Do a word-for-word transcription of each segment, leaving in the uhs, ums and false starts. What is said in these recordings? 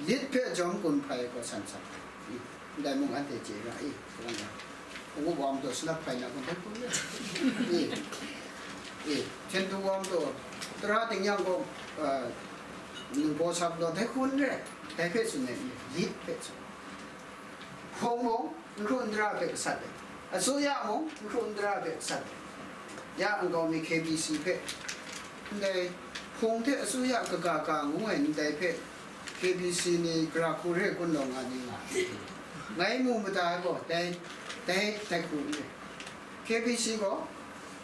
Lit hpe jawm gun hpai gaw san san. I, ndai mung anhte chye ra i, kalang ya. Hpung wam taw sanap hpai na kun hpe kun i. I, i, hpyen du wam taw, tara ting yang gaw, a, ningbaw sap law, dai hkun re, dai hpe tsun ai, lit hpe tsun. Hpung mung, n hkru n dara hpe gasat ai. Asuya mung, n hkru n dara hpe gasat ai. Ya nkau mi K B C hpe, ndai hpung hte asuya kaga ka ngu ai ndai hpe, K B C ni gara hku re kun law nga ni nga ai. Ngai mu mada ai gaw, dai, dai, dai hku n re. K B C gaw,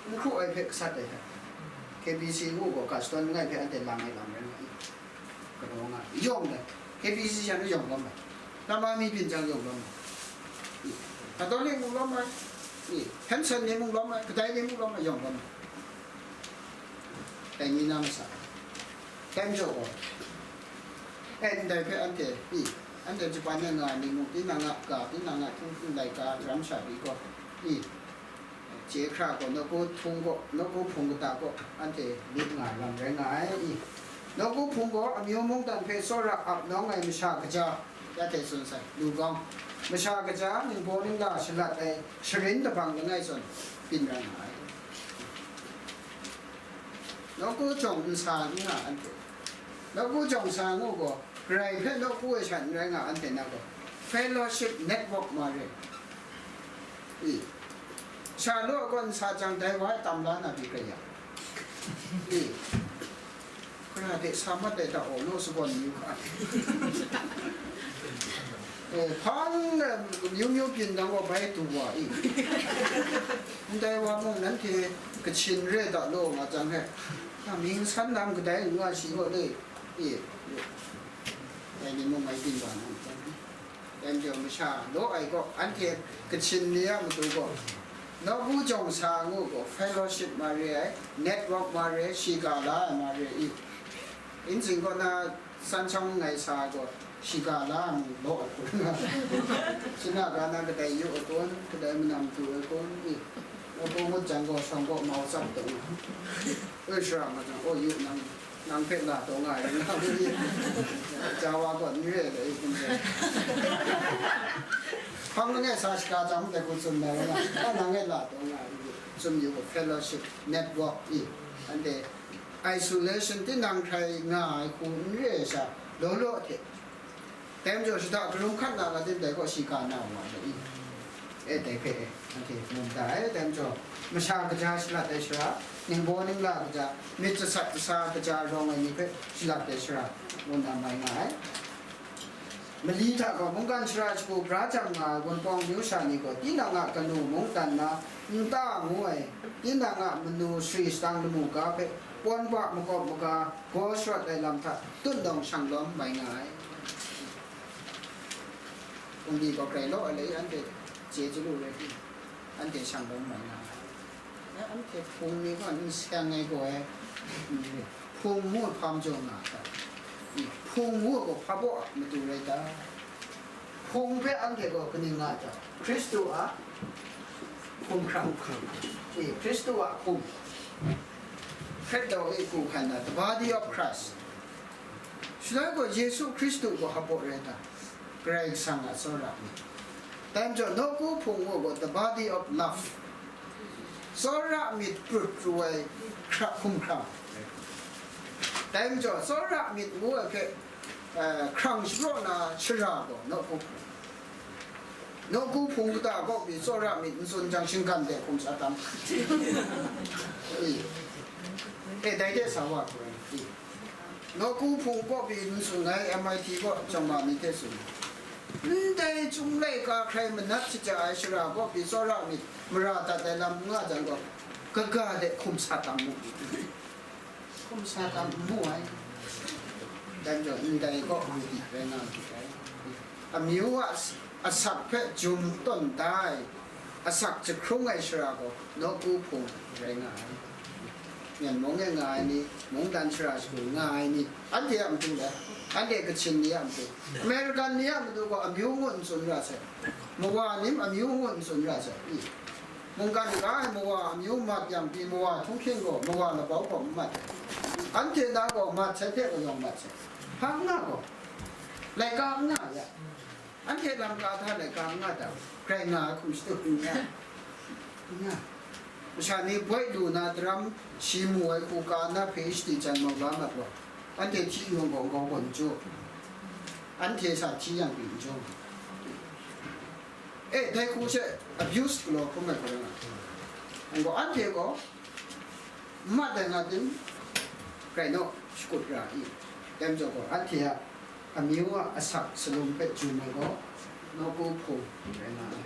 n hkru ai hpe gasat ai hta. K B C ngu gaw, Gaston langai hpe anhte lang ai lam rai nga ai. Kadaw nga ai. Yawng dai. K B C sha nu yawng lawm ai. Lama mi byin jang yawng lawm ai. Katolik mung lawm ai. Hanson ni mung lawm ai. Kadai ni mung lawm ai, yawng lawm ai. Dai ni na masa. Dai majaw gaw, e, ndai hpe anhte, i, anhte Japan e nga ai ni mung, tinang a ga, tinang a htinghpung laika, ram sha pyi gaw, i, chye hkra gaw, nawku hpung gaw, nawku hpung kata gaw, anhte myit nga ai lam rai nga ai, i. Nawku hpung gaw, amyu mungdan hpe tsawra ap nawng ai masha kaja, ya hte tsun sai, lu gawng, masha kaja, ningbaw ningla shalat ai, sharin dabang langai zawn, byin rai nga ai. Nawku jawng nsa n nga anhte. Nawku jawng nsa ngu gaw, Karai hpe nawku ai sha n rai nga anhte na gaw, fellowship network ma re. I. Sha law gaw nsa jang dai wa ai tam la na pyi kaya. I. Karai de sa mat ai ta aw, naw sagawn yu hka. Eh, hpang na myu myu byin dang gaw bai du wa i. Ndai wa mung nanhte Kachin re da law nga jang he, na ming san lam kadai n nga shi gaw le. I, dai ni mung mai byin wa na. Dai majaw masha law ai gaw, anhte Kachin ni a matu gaw, nawku jawng sa ngu gaw, fellowship ma re ai, network ma re, shiga la ai ma re i. Inzing gaw na, san shawng ngai sa gaw, shiga la ai mung law ai kun nga. Shana ga na kadai yu ai kun, kadai manam du ai kun i. Nawku ngut jang gaw, shawng gaw mau tsap dau nga. Oi, shara ma jang, o, yu nang. Nang hpe la taw nga ai, nang hpe Jawa gaw n re ai, hpang langai sa shaga jang hpe hku tsun ai, nang e la taw nga ai, tsun yu gaw fellowship, network i, anhte isolation tinang hkrai nga ai hku n re ai sha, law law hte, Dai majaw, shada karum hkat na nga tim dai gaw, shiga na wa ai i. E, dai hpe e, anhte mu da ai. Dai majaw, masha kaja shalat ai shara, ningbaw ningla kaja, myit jasat jasa kaja rawng ai ni hpe shalat ai shara, ngu na mai nga ai. Mali hta gaw mungkan shara shagu bra jang nga ai Wunpawng myu sha ni gaw, tinang a kanu mungdan na nta ngu ai, tinang a manu sari sadang lamu ga hpe pawn ba makawp maga gaw sharawt ai lam hta, tutnawng shang lawm mai nga ai. Hpung ni gaw grai law ai le, anhte chye chyalu rai tim, anhte shang lawm mai nga ai. Ya, anhte hpung ni gaw n seng ai gaw ai, hpung ngu hpa majaw nga ai ta? Hpung ngu gaw hpa baw a matu rai ta? Hpung hpe anhte gaw kaning nga ai ta? Hkristu a hkumhkrang. E, Hkristu a hkum. Hkret daw e, ku hkan na, the body of Christ. Shaloi gaw Yesu Hkristu gaw hpa baw rai ta? Karai Kasang a tsawra myit. Dai majaw, nawku hpung gaw gaw the body of love. Tsawra myit prut pru ai hkra-, hkumhkrang. Dai majaw, tsawra myit ngu ai hpe, eh, hkrang shapraw na shara gaw nawku hpung. Nawku hpung kata kaw pyi tsawra myit n tsun jang, shinggan de hkum sa tam. E, e, dai de sa wa hkrum. E. Nawku hpung kaw pyi n tsun ai, M I T kaw chyawm ma ni hte tsun. Ndai chyum laika hkrai manat shaja ai shara kaw pyi tsawra myit mara dat ai lam n nga jang gaw, kaga de hkum sa tam mu. Hkum sa tam n mu ai. Dai majaw, ndai kaw mu di rai nga di ai. Amyu a asak hpe jum tawn da ai, asak jahkrung ai shara gaw nawku hpung rai nga ai. Myanmar e nga ai ni, mungdan shara shagu nga ai ni, anhte a matu le, anhte Kachin ni a matu, American ni a matu gaw amyu ngu n tsun ra sai, mawa ni amyu ngu n tsun ra sai. I, mungkan ga ai mawa amyu mat yang pyi, mawa htunghking gaw mawa labau hkawm n mat ai. Anhte na gaw mat sai hte gaw yawng mat sai. Hpa n nga gaw, Laika n nga ya. Anhte lam ka hta laika n nga ta, grai nga ai hkum shadu n nga. N nga. Masha ni boi lu na daram shi mu ai hku ka na PhD jan mau la mat gaw, anhte hti yawng gaw nkau gaw n jaw. Anhte sa hti yang pyi n jaw. E, dai hku she abuse galaw hkrum ai hku rai nga. Nang gaw anhte gaw, n mat ai nga tim, grai naw shakut ra i? Dai majaw gaw, anhte a amyu a asak salum hpe jum ai gaw, nawku hpung rai nga ai.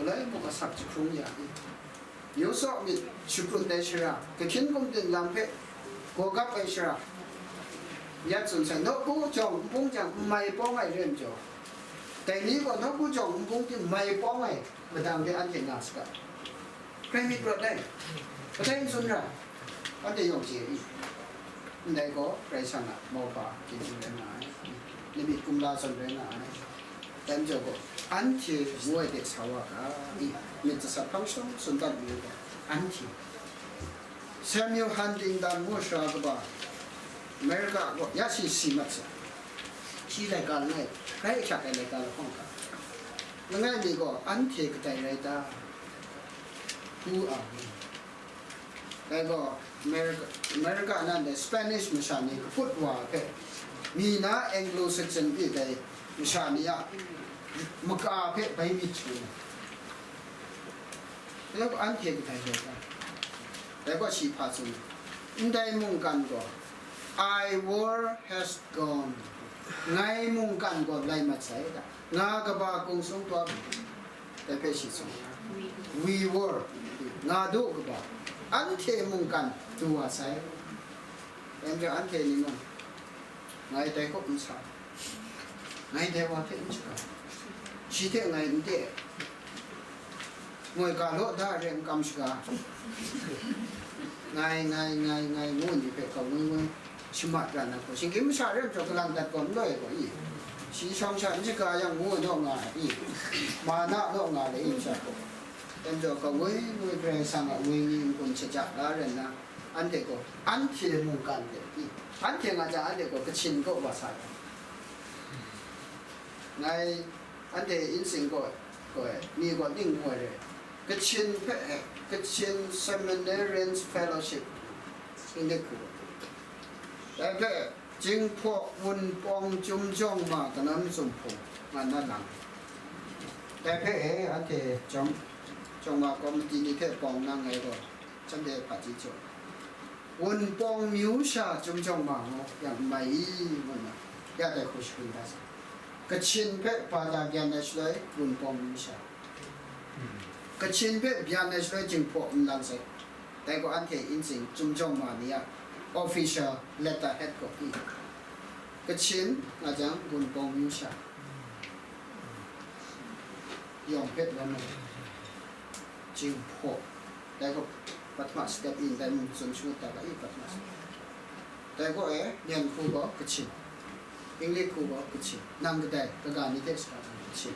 Galoi muk asak jahkrung ya i? Myu saw myit shakut ai shara, kahkyin gumdin lam hpe gawgap ai shara, ya tsun sai, nawku jawng npung jang n mai pawng ai re majaw, dai ni gaw nawku jawng npung tim mai pawng ai madang de anhte nga saga. Grai myit rawt ai. Kadai n tsun ra? Anhte yawng chye i? Ndai gaw Karai Kasang a mauhpa chyeju rai nga ai. Lamyit kumla zawn rai nga ai. Dai majaw gaw, anhte ngu ai de sa wa ga i? Myit gasat hpang shadawn tsun dat mayu gaw, anhte Samuel Huntington ngu sara kaba, America gaw ya shi si mat sai. Shi laika langai, grai ahkyak ai laika lahkawng hta. Langai mi gaw anhte kadai rai ta? Who are we? Dai gaw America, America nan dai Spanish masha ni kaput wa hpe, mi na Anglo-Saxon pyi dai masha ni a maka hpe bai myit hte, dai gaw anhte kadai rai ta? Dai gaw shi hpa tsun, ndai mungkan gaw, "I war has gone." Ngai mungkan gaw lai mat sai ta? Nga kaba kung sung taw, dai hpe shi tsun, "We war." Nga du kaba, anhte mungkan du wa sai. Dai majaw anhte ni mung, ngai dai hkup n sa, ngai dai wa hte n shaga, shi hte ngai n te, ngoi ga law da re n kam shaga, ngai, ngai, ngai, ngai, ngu ni hpe hkau ngwi ngwi shamat ra na hku, shinggyim masha re majaw galang dat gaw n loi gaw i? Shi shawng sha n shaga yang ngu naw nga ai i? Ma na naw nga le i masha gaw? Dai majaw hkau ngwi ngwi Karai Kasang a wenyi n-gun shaja la rai nna, anhte gaw, anhte mungkan de i? Anhte nga jang, anhte gaw Kachin kaw wa sa ai. Ngai, anhte Insin gaw, gaw, mi gaw ning ngu ai re, Kachin hpe, Kachin Seminarians Fellowship, English hku, dai hpe, Jinghpaw Wunpawng Chyum Jawng Ma Kanan Sumhpung, nga na lang. Dai hpe e, anhte jawng, jawng ma kawmiti ni hte pawng nang ngai gaw, shanhte hpaji jaw, Wunpawng myu sha Chyum Jawng Ma ngu yang n mai i? Ngu nna, ya dai hku shagun da sai. Kachin hpe bata byan ai shaloi, Wunpawng myu sha. Kachin hpe byan ai shaloi, Jinghpaw n lang sai. Dai gaw anhte Insin Chyum Jawng Ma ni a official letterhead gaw i? Kachin nga jang, Wunpawng myu sha. Yawng hpe lam ai, Jinghpaw. Dai gaw pahtama step i, ndai mung tsun shangut da ga i, pahtama step. Dai gaw e, Myen hku gaw Kachin, English hku gaw Kachin, nang kadai, kaga ni hte sa ai Kachin.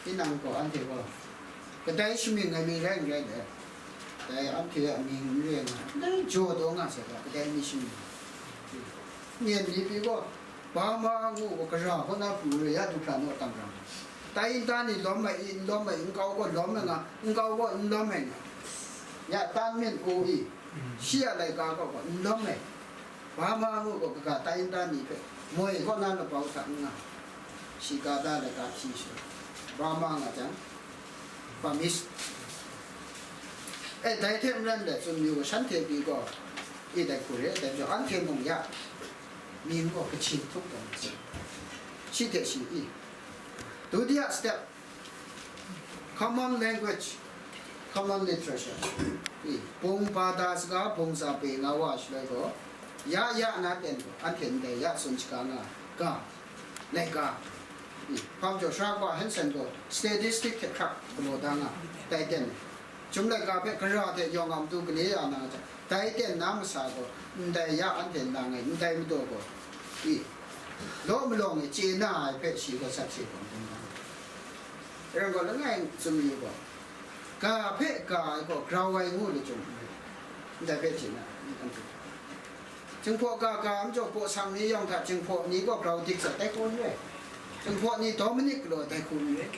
Tinang gaw anhte gaw kadai shamying ai mying rai n rai dai, dai anhte a mying n re nga, ndai jaw taw nga sai ga, kadai mi shamying. Myen ni pyi gaw, Bama ngu gaw, gara kaw na pru re, ya du hkra naw tam ram. Tai nta ni lawm ai i, n lawm ai, nkau gaw lawm ai nga, nkau gaw n lawm ai nga. Ya tan myen u i, shi a laika gaw gaw n lawm ai. Bama ngu gaw, kaga tai nta ni hpe moi kaw na lapau hta n nga, shiga da laika hti shaloi, Bama nga jang, Burmese. E, dai hte maren le tsun mayu gaw, shanhte pyi gaw, i dai hku re, dai majaw anhte mung ya, mying gaw Kachin htup tawn ai, shi hte shi i. Dutiya step, common language, common literature. I, bung bata saga, bung zape nga wa shaloi gaw, ya ya na ten gaw, anhte ndai ya tsun shaga nga ga, laika. I, hpa majaw Sara Kawa Hanson gaw statistic hte hkrak galaw da nga, dai ten. Chyum laika hpe gara hte yawng a matu gale ya na jang, dai ten na masa gaw, ndai ya anhte n lang ai, ndai madaw gaw, i, law malawng e chye na ai hpe shi gaw sakse hkawm dum na. Rai gaw, langai tsun yu gaw, ga hpe ga ai gaw grau ai ngu lachyum, ndai hpe chye na ai, anhte. Jinghpaw ga ga majaw, baw sang ni yawng hta jinghpaw ni gaw grau dik zawn tai hku n rai. Jinghpaw ni Dominic galaw tai hku n rai.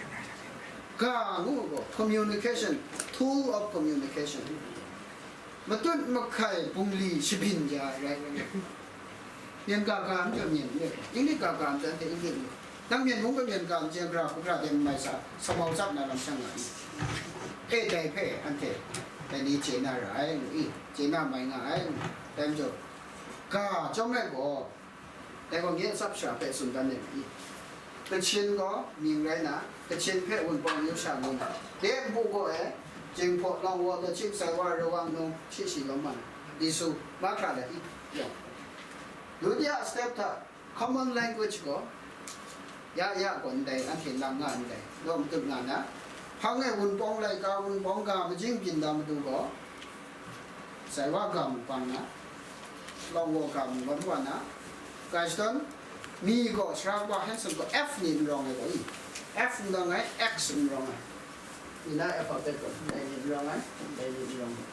Ga ngu gaw communication, tool of communication. Matut mahkai bungli shabyin ya ai rai nna, myen ga ga majaw myen n rai, Inglik ga ga majaw anhte Inglik n rai. Nang myen mung kamyen ga, njen gara hkun gara de n mai sa, sa mau tsap na lam shang nga i? E, dai hpe anhte dai ni chye na ra ai, ngu i, chye na mai nga ai, ngu. Dai majaw, ga chyawm rai gaw, dai gaw nye a tsap shara hpe tsun dan ai i? Kachin gaw mying rai na, Kachin hpe Wunpawng myu sha ngu na, de npu gaw e, Jinghpaw, Lawngwaw, Lachik, Saiwa, Rawang, Nung, Shi Shi, Lawm Man, Lisu, mahkra let i, yawng. Ludia step hta, common language gaw, ya ya gaw ndai, anhte lang nga ndai, law matut nga na, hpang e Wunpawng laika, Wunpawng ga majing byin na matu gaw, Saiwa ga mung bang na, Lawngwaw ga mung bang wa na, ga shadawn, mi gaw, sara kaba Hanson gaw F ni n rawng ai gaw i, F n rawng ai, X n rawng ai, mi na alphabet gaw ndai ni n rawng ai, ndai ni n rawng ai.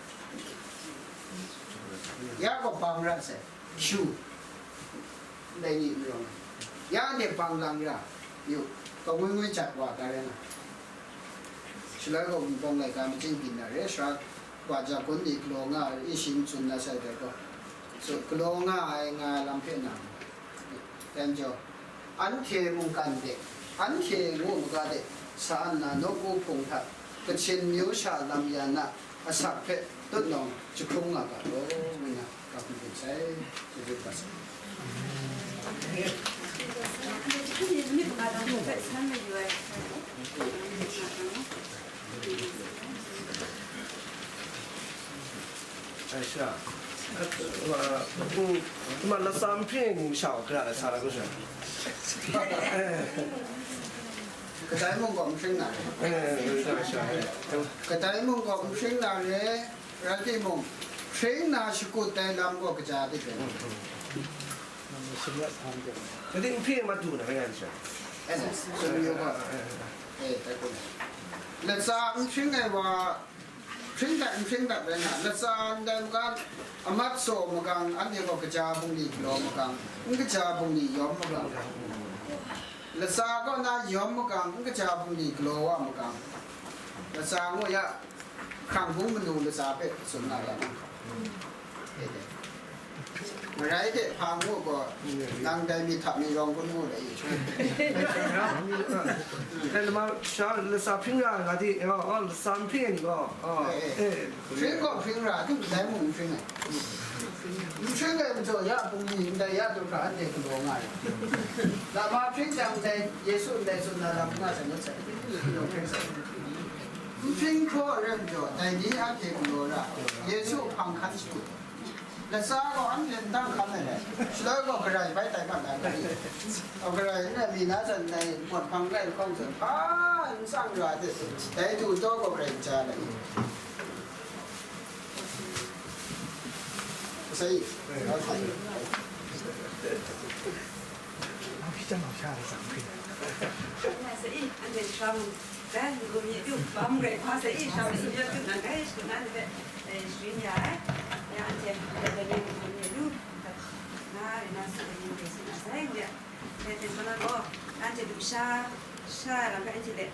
Ya gaw bang ra sai. Shu, ndai ni n rawng ai. Ya anhte bang lang ra yu, kangwi ngwi jat wa ta rai nga. Shaloi gaw Wunpawng laika majing byin na re, sara wa ja kun ni galaw nga ai, i shi n tsun na sai dai gaw, so, galaw nga ai nga ai lam hpe na, dan jaw, anhte mungkan de, anhte ngu maga de sa nna, nawku hpung hta Kachin myu sha lam ya na, asak hpe tutnawng jahkrung nga ga law, ngu na ga hpung hpung sai, shabut ga sai. Ai sha, ma latsa n hpring ai ni masha gaw gara ai sa na, ngu sha. Kadai mung gaw n hpring na re. Eh, sha, sha, eh. Kadai mung gaw n hpring na re, rai timung, hpring na shakut ai lam gaw kaja dik ai. Kadai n hpring ai matu na, rai sha. Eh, sumyu gaw. Eh, tai kun. Latsa n hpring ai wa, hpring dat, n hpring dat rai nga, latsa ndai magang, amat saw magang, anhte gaw kaja bungli galaw magang, n kaja bungli yawm magang. Latsa kaw na yawm magang, n kaja bungli galaw wa magang. Latsa ngu ya, hkrang hpung manu latsa hpe tsun na ya na. Marai de, hpa ngu gaw, nang dai mi hta mi rawng kun ngu lai i. Dai lama sha latsa hpring ra nga di, oh, oh, latsa n hpring ai ni gaw, oh, eh, eh. Hpring gaw hpring ra, dai mung n hpring ai. N hpring ai majaw, ya bungli ndai ya du hkra anhte galaw nga ai. Lama hpring jang dai, Yesu ndai tsun na lam nga sai ngut sai. N hpring hkraw ai rai majaw, dai ni anhte galaw ra, Yesu hpang hkan shakut. Latsa gaw anhte n dang hkan ai rai, shaloi gaw garai bai tai mat na ga i? Gaw garai n rai mi na zawn dai npawt hpang rai lahkawng zawn hpa n tsang ra de, dai du taw gaw garai n ja ai. Sai, sai. Sa i, anhte sha mung, dai, n-gun mi du, ba mung rai hpa sa i, sha mung ya du nan dai, shakut na ni hpe, eh, sharin ya ai. Ya, anhte, ya, dai ni n-gun mi du, nga rai na, sa ai ni hpe tsun na sai, ya. Dai hte sa na gaw, anhte lusha, sha lam hpe anhte de,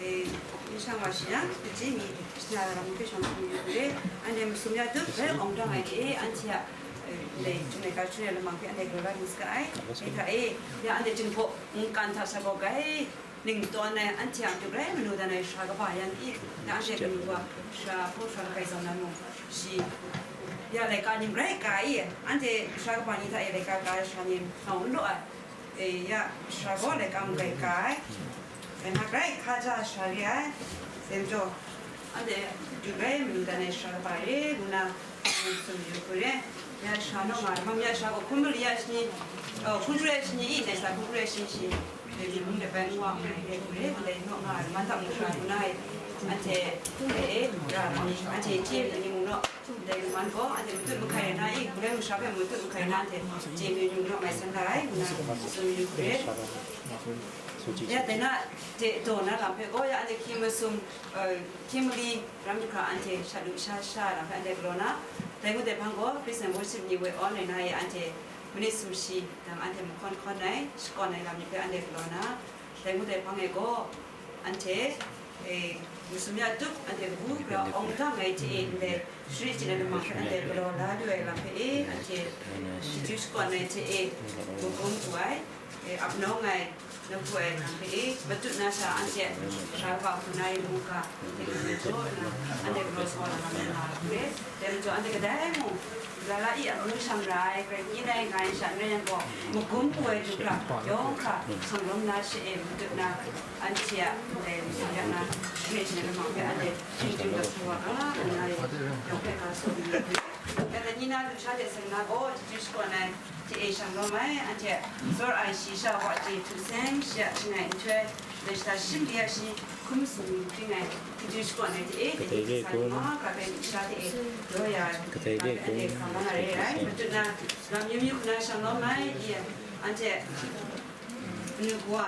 eh, n shang wa shi yang, kaji mi, shana lam hpe shawng hpung yu re, anhte masum ya du, bai awng dang ai de, anhte a, eh, ndai, Chyum laika jahtum ai lamang hpe anhte galaw la ring saga ai. Dai hta e, ya anhte Jinghpaw mungkan hta sa gaw gai, ning tawn ai, anhte a matu rai manu dan ai sara kaba yan i, na anhte kanu wa, sara hpaw sara kabai zawn na mung, shi, ya laika ni mung rai ka i, anhte sara kaba ni hta e laika ka ai sara ni hpang n law ai, e, ya, sara gaw laika mung rai ka ai, e, hkrai hkaja sara re ai, sai majaw, anhte du rai manu dan ai sara kaba re, ngu na, tsun yu hku re, ya sara naw nga ai, mam ya sara gaw hkun mali ya shani, oh, hkun hkru ya shani i, dai sa hkun hkru ya shani shi, dai mung dai bai n wa nngai re hku re, ndai naw nga ai, man hta mung sara ngu na ai, anhte, e, ra ai, anhte chye ai ni mung naw, ndai man gaw, anhte matut mahkai ai na i, hkun rai masha hpe matut mahkai ai na, anhte chye ai ni mung naw mai san da ai, ngu na, tsun yu hku re. Ya, dai na, de, daw na lam hpe gaw, ya, anhte hkying masum, eh, hkying mali ram jahkra anhte shat lu sha sha lam hpe anhte galaw na, Dai ngut ai hpang gaw, praise and worship ni woi awn ai na e, anhte manit sumshi dang anhte mahkawn hkawn ai, shakawn ai lam ni hpe anhte galaw na, dai ngut ai hpang e gaw, anhte, e, masum ya tup, anhte kabu gara awng dang ai hte e, ndai shari chyin ai lamang hpe anhte galaw la lu ai lam hpe e, anhte chyeju shakawn ai hte e, magum wu ai, e, ap nawng ai, nawku ai lam hpe e, matut na sha anhte sara kaba hku na yu mu ga, dai hku jaw nna, anhte galaw sa wa na lam na hku e, dai majaw anhte kadai mung, Lala i amu shang ra ai, Karai n yin ai nga ai sha n rai yang gaw, magum wu ai du hkra, yawng hkra, shanglawm na she e matut na, anhte a ndai masum ya na, share chyin ai lamang hpe anhte hpring hpring dat sa wa ga, nna e, yawng hpe ga tsun yu ai. Dai ni na lusha de seng na gaw, chyeju shakawn ai, hte e shanglawm ai, anhte tsawr ai shayi sha wa chye htu seng shi a chyangai nhtoi, dai shata shim li a shi hkum sung hpring ai, chyeju shakawn ai hte e, dai ni sa ni mahkra hpe lusha hte e daw ya ai, anhte hkam la na re ai. Matut na, lam myu myu hku na shanglawm ai, i, anhte kanu kawa,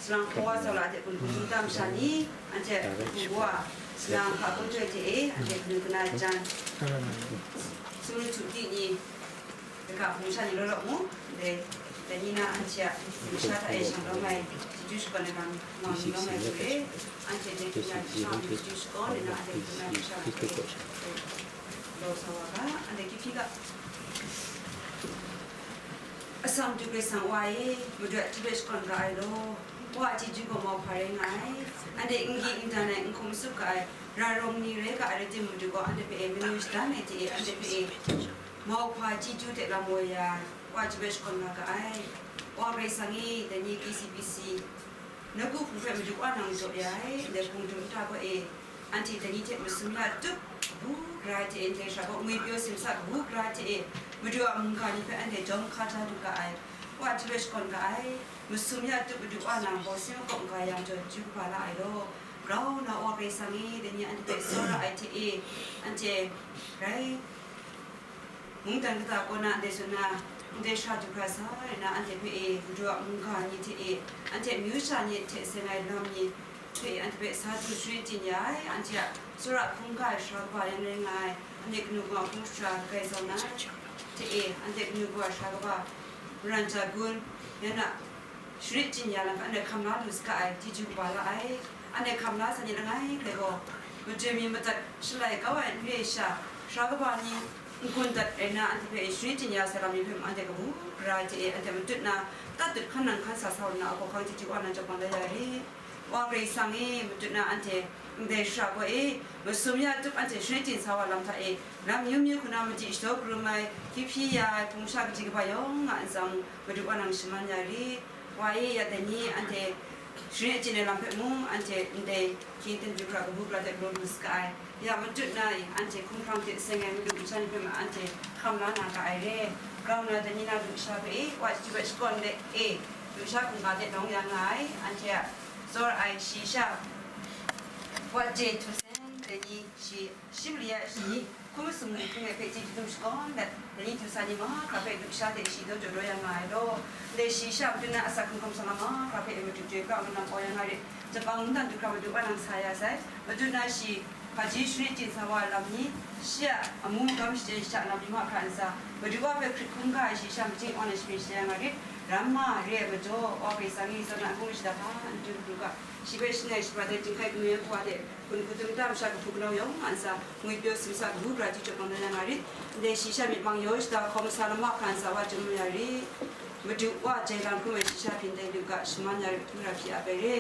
salang hkawa sa la hte gun hkum dum tam sha ni, anhte kanu kawa, salang hka hkum hte e, anhte kanu kana jan, sumru htu ti ni, Daga hpung sha ni law law mu, dai, dai ni na anhte a lusha hta e shanglawm ai, chyeju shakawn ai lam, nang ni lawm ai hku e, anhte dai hpung na lusha hpe chyeju shakawn ai na, dai hpung na lusha hpe law sa wa ga, anhte kyu hpyi ga. Asak Madu Karai Kasang Wa e, Madu a chyeju hpe shakawn ga ai law, Wa a chyeju gaw mauhpa rai nga ai, anhte n gyi n dan ai, n hkum n tsup ga ai, ra rawng ni rai ga ai rai timung, Madu gaw anhte hpe e manu shadan ai hte e, anhte hpe e, Mauhpa chyeju hte lam woi ya, Wa chyeju hpe shakawn nga ga ai. Wa Karai Kasang e, dai ni K C B C, nawku hpung hpe Madu Wa nang jaw ya ai, ndai hpung dum nta gaw e, anhte dai ni hte masum ya tup, kabu gara hte e ndai shara gaw ngwi pyaw simsa kabu gara hte e, Madu a mungga ni hpe anhte jawm hka hta lu ga ai. Wa chyeju hpe shakawn ga ai. Masum ya tup Madu Wa nang bawsin makawp n ga yang jaw, chyeju kaba la ai law. Grau na Wa Karai Kasang e, dai ni anhte hpe tsawra ai hte e, anhte rai mungdan kata kaw na ndai tsun na, ndai sara du hkra sa ai na, anhte hpe e, Madu a mungga ni hte e, anhte amyu sha ni hte seng ai lam ni hte e, anhte hpe sa du sharin chyin ya ai, anhte a tsawra hkungga ai sara kaba yan rai nga ai, anhte kanu kawa hpung sara kagai zawn na hte e, anhte kanu kawa sara kaba maran ja gun, yan a sharin chyin ya lam hpe anhte hkam la lu saga ai, chyeju kaba la ai. Anhte hkam la sa ni langai hkrai gaw, majoi mi madat shalai kau ai n re ai sha, sara kaba ni n-gun dat ai na, anhte hpe sharin chyin ya sai lam ni hpe mung, anhte kabu gara hte e anhte matut na, tat dut hkan nang hkan sa sa wa na, a hkawhkang chyeju Wa nang jaw bang da ya rit. Wa Karai Kasang e, matut na anhte ndai sara gaw e, masum ya tup anhte sharin chyin sa wa lam hta e, lam myu myu hku na madi shadaw karum ai, hkyip hpyi ya ai, hpung sha kaji kaba yawng a ntsa mung, Madu Wa nang shaman ya rit. Wa e, ya dai ni anhte sharin achyin ai lam hpe mung, anhte ndai hkying ten du hkra kabu gara hte galaw lu saga ai. Ya matut na e, anhte hkumhkrang hte seng ai madu masha ni hpe mung anhte hkam la na ga ai re. Grau na dai ni na lusha hpe e, Wa chyeju hpe shakawn let e, lusha hkungga hte lawng ya nga ai, anhte a tsawr ai shayi sha, Wa chye htu seng, dai ni shi, Shim li a shi, hkum sum ni hpung e hpe chyeju dum shakawn let, dai ni du sa ni mahkra hpe lusha hte shi daw jaw daw ya nga ai law, ndai shayi sha matut na asak hkum hkam sa lam mahkra hpe e Madu chyoi pra manam kau ya nga rit. Jabang ndan du hkra Madu Wa nang sa ya sai, matut na shi hpaji sharin chyin sa wa ai lam ni, shi a amu magam shachyen shada lam ni mahkra ntsa, Madu Wa hpe hkrit hkungga ai shayi sha majing awn ai sharin shaja ya nga rit. Ram ma, re ai majaw, Wa Karai Kasang e, zawn a n-gun shada hpa n du lu ga, shi hpe shangai shapra ai jinghkai kanu yan hpawa hte, Gun hku dum nta masha kahpu kanau yawng a ntsa, ngwi pyaw simsa kabu gara chyeju bang na ya nga rit. Ndai shayi sha myit mang yaw shada hkawm sa lam mahkra ntsa Wa chyum ya rit. Madu Wa jai lam hkrum ai shayi sha hpyi ndai lu ga, shaman ya rit, hkrum ra hpyi ap ai re.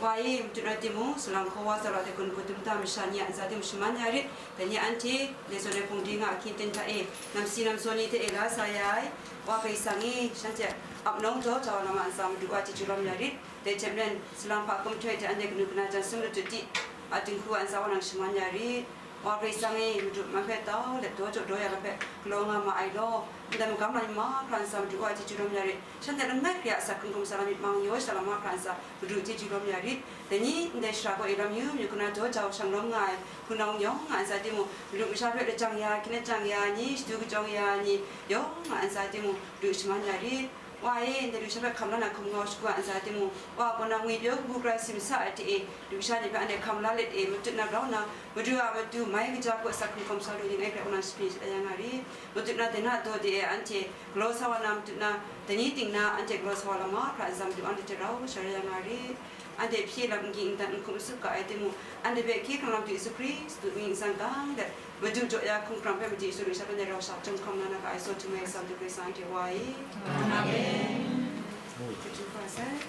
Wa e, matut rai timung, salang hkawa tsawra hte gun hku dum nta masha ni a ntsa timung shaman ya rit. Dai ni anhte, ndai zawn ai hpung di nga ahkying ten hta e, namsi namsaw ni hte e la sa ya ai, Wa Karai Kasang e, shanhte a ap nawng daw jau ai lam a ntsa Madu Wa chyeju lawm ya rit. Dai hte maren, salang hpa hkum htoi hte anhte kanu kana jan sumru tu ti a dinghku a ntsa Wa nang shaman ya rit. Wa Karai Kasang e, Madu man hpe tau let daw jaw daw ya lam hpe galaw nga ma ai law, ndai magam lam ni mahkra ntsa Madu Wa chyeju lawm ya rit. Shanhte langai hkri a asak hkum hkrum sa lam myit mang yaw shada lam mahkra ntsa Madu chyeju lawm ya rit. Dai ni ndai shara gaw e lam yu myu kana daw jau shanglawm nga ai hpunau yawng a ntsa timung, Madu masha hpe lajang ya, hkyen lajang ya ni, shadu kajawng ya ni, yawng a ntsa timung, Madu shaman ya rit. Wa e, ndai lusha hpe hkam la na hkum ngau shagu a ntsa timung, Wa a kaw na ngwi pyaw kabu gara simsa ai hte e, lusha ni hpe anhte hkam la let e, matut na grau nna, Madu a matu mai kaja hku asak hkrung hkawm sa lu ning, Karai Kasang a shapi shadan ya nga re. Matut na dai na daw de e, anhte galaw sa wa na, matut na dai ni ting na, anhte galaw sa wa la ma, hkra ntsa Madu anhte hte rau shara ya nga re. Anhte hpyi lam n ging n dan n hkum n sup ga ai timung, anhte hpe hkye hkrang lam Yesu Hkristu mying n tsang gang let, Madu jaw ya hkum hkrang hpe Madu Yesu lusha hpe ndai rau sha chyawm hkam na na ga ai, Sawtu mai Kasang Madu Karai Kasang anhte Wa e. Amen. Amen. Madu Karai Kasang.